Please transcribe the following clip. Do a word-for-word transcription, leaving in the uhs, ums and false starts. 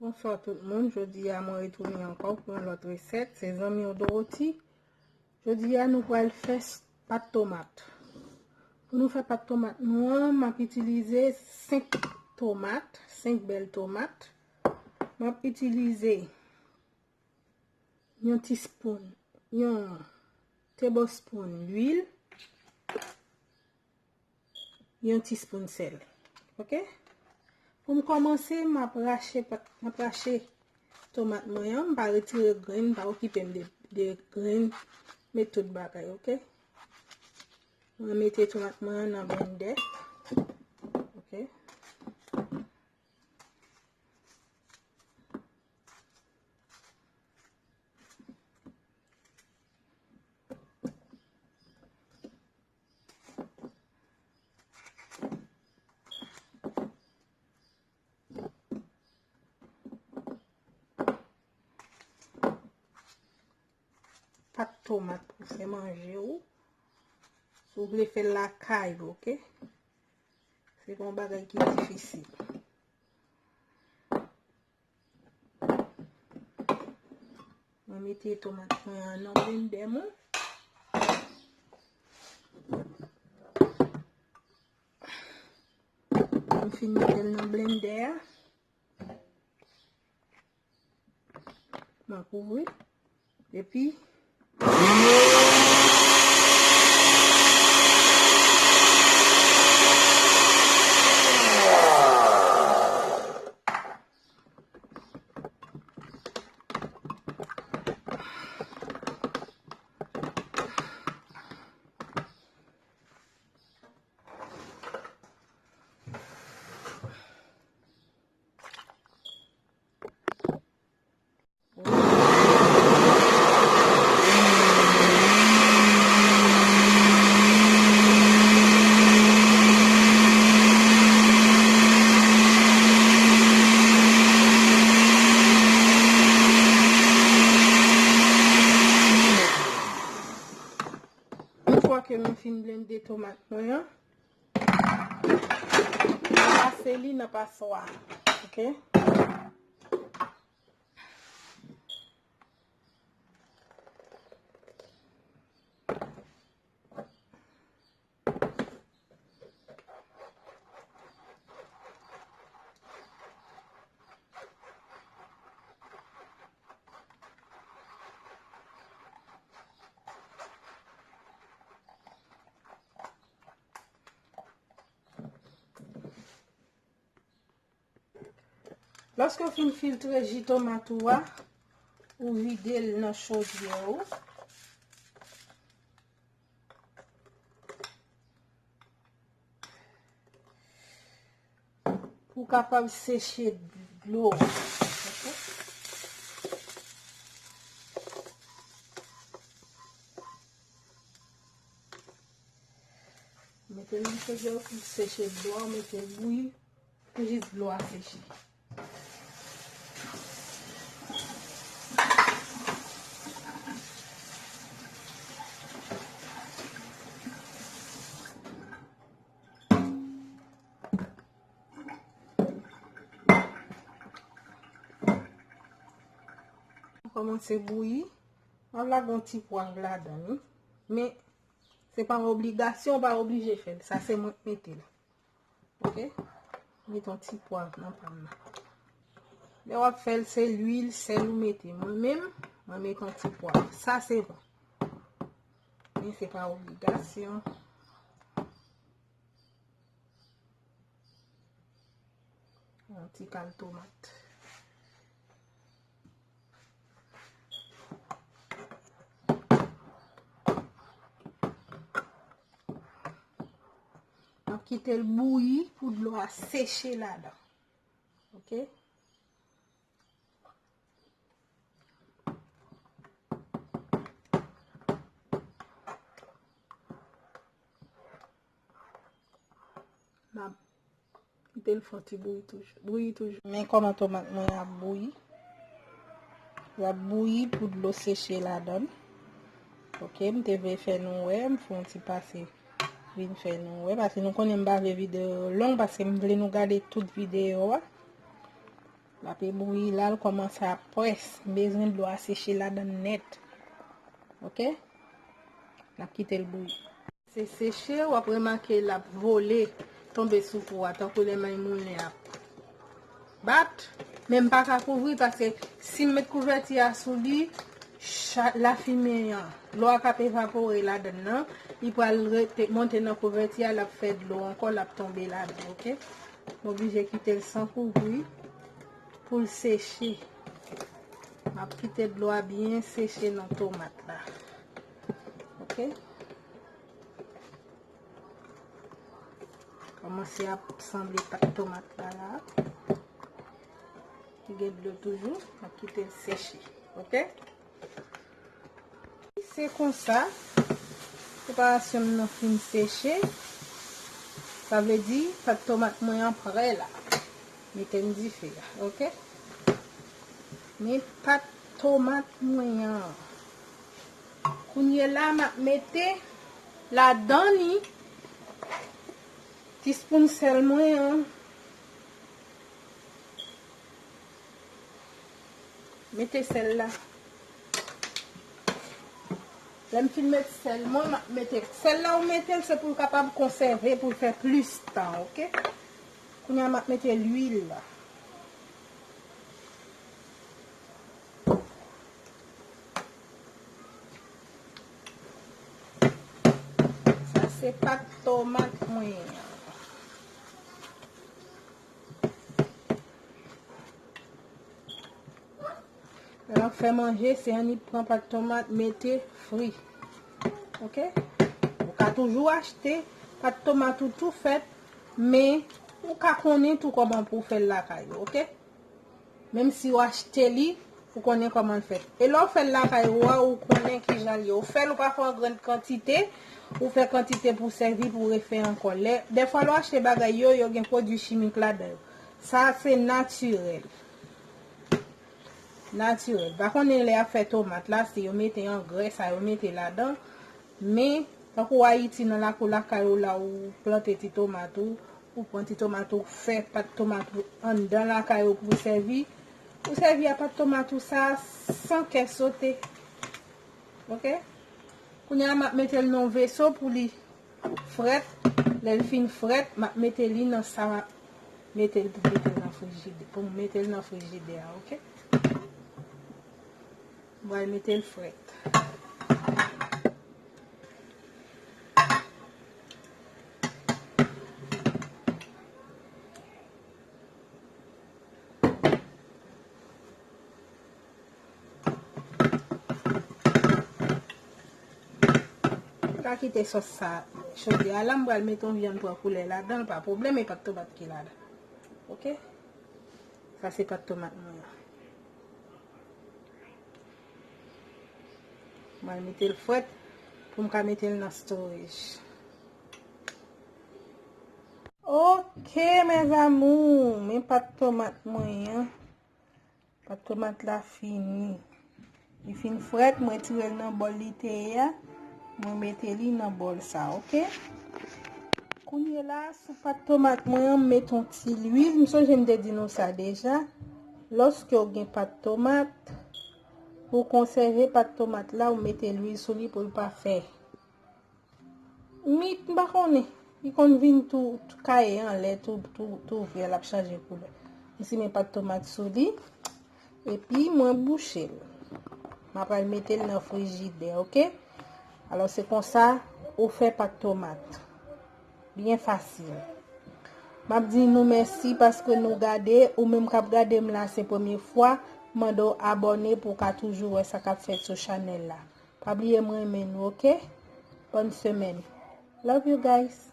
Bonswa tout moun, jodi a mwen retounen ankò pou yon lòt resèt, se zanmi w Dorothy. Jodi a nou pral fè s- pat tomat. Pou nou fè pat tomat nou an, m ap itilize senk tomat, senk bèl tomat. M ap itilize yon ti spoon, yon tablespoon lwil, yon ti spoon sèl. Oke? Pou m kòmanse, m ap rache pat, m ap rache tomat mwen an, m pa retire grenn, m pa okipe m de, de grenn, met tout bagay, oke? Mwen mete tomat mwen an nan blendè. Oke? Pat tomat pou fè manje w. Si w vle fè l lakay ou, oke? Se pa yon bagay ki difisil. Mwen mete tomat mwen an nan blendè mwen. Mwen fin mete l nan blendè a. Mwen kouvri. Epi, yon fwa ke nou fin blende tomat mwen an, m pase li nan paswa. Oke? Lòske w fin filtre ji tomat ou a, ou vide l nan chodyè ou. Pou w kapab seche dlo a. Oke? Mete l nan chodyè pou l seche dlo a, mete l bouyi pou jis dlo a seche. Kòmanse bouyi. M ap lage yon ti pwav ladan li. Men, se pa yon obligasyon, ou pa oblije fè l. Sa se mwen k mete l. Oke? Met yon ti pwav nan pan nan. Lè w ap fè l, se lwil, sèl ou mete. Mwen menm, mwen met yon ti pwav. Sa se mwen. Men se pa obligasyon. Yon ti kal tomat. M ap kite l bouyi pou dlo a seche ladan. Oke? M ap kite l fè yon ti bouyi toujou. Bouyi toujou. Men kòman tomat mwen ap bouyi. L ap bouyi pou dlo seche ladan l. Oke, m te vle fè nou wè, m fè yon ti pase vin fè nou wè, paske nou konnen m pa vle videyo yo long, paske m vle nou gade tout videyo a. L ap bouyi la, l kòmanse ap près. M bezwen dlo a seche ladan l nèt. Oke? N ap kite l bouyi. Se seche, w ap remake l ap vole, tonbe sou po a, tankou lè may moulen ap bat. Men m pa ka kouvri paske si m met kouvèti a sou li, cha-, lafimen an, dlo a k ap evapore ladan l nan, li pral rete, monte nan kouvèti a, l ap fè dlo ankò, l ap tonbe ladan, oke? M oblije kite l san kouvri pou l seche. M ap kite dlo a byen seche nan tomat la. Oke? Kòmanse ap sanble pat tomat la la. Li gen dlo toujou, m ap kite l seche. Oke? Se konsa, preparasyon m nan fin seche. Sa vle di, pat tomat mwen an prè la. Mete m dife a, oke? Men pat tomat mwen an. Kounye la, m ap mete ladan li ti spoun sèl mwen an. Mete sèl la. Lè m fin met sèl mwen, m ap mete sèl la, ou mete l, se pou l kapab konsève, pou l fè plis tan, oke? Kounye a, m ap mete lwil la. Sa se pat tomat mwen an. Lè w ap fè manje, se annik pran pat tomat, mete, fri. Oke? Ou ka toujou achte pat tomat ou tou fèt, men ou ka konnen tou kòman pou w fè l lakay ou, oke? Menm si w achte li, ou konnen kòman l fèt. E lè w fè l lakay ou a, ou konnen kijan l ye. Ou fè l, ou pa fè an grann kantite, ou fè kantite pou sèvi, pou refè ankò. Lè, dèfwa lè w achte bagay yo, yo gen pwodui chimik ladan yo. Sa se natirèl. Natirèl. Pa konnen lè y ap fè tomat la, si yo mete angrè, sa yo mete ladan. Men, tankou Ayiti, nan lakou lakay ou la, ou plante ti tomat ou, ou pran ti tomat ou, fè pat tomat ou anndan lakay ou pou sèvi. Ou sèvi a pat tomat ou sa san kè sote. Oke? Kounye a, m ap mete l nan yon veso pou li frèt. Lè l fin frèt, m ap mete li nan sa m ap mete l pou mete l nan frijidè, pou m mete l nan frijidè a, oke? M pral mete l frèt. M ka kite sòs sa chodyè a la, m pral mete yon vyann pran koulè ladan l, pa pwoblèm, e pat tomat ki ladan. Oke? Sa se pat tomat mwen an. Mwen mete l frèt pou m ka mete l nan storage. Oke, mes amours, men pat tomat mwen an. Pat tomat la fini. Li fin frèt, mwen tire l nan bòl li te ye a. Mwen mete li nan bòl sa, oke? Kounye la, sou pat tomat mwen an, m met yon ti lwil. M sonje m te di nou sa deja. Lòske w gen pat tomat, pou w konsève pat tomat la, ou mete lwil sou li pou l pa fè mit, m pa konnen. Li konn vin tou, tou kaye anlè, tou, tou, tou vè, l ap chanje koulè. M simen pat tomat sou li, epi mwen bouche l. M ap pral mete l nan frijidè, oke? Alò, se konsa ou fè pat tomat. Byen fasil. M ap di nou mèsi paske nou gade, ou menm k ap gade m la, se premye fwa, m mande w abòne pou w ka toujou wè sa k ap fèt sou chanèl la. Pa bliye m renmen nou, oke? Bòn semèn. Love you guys.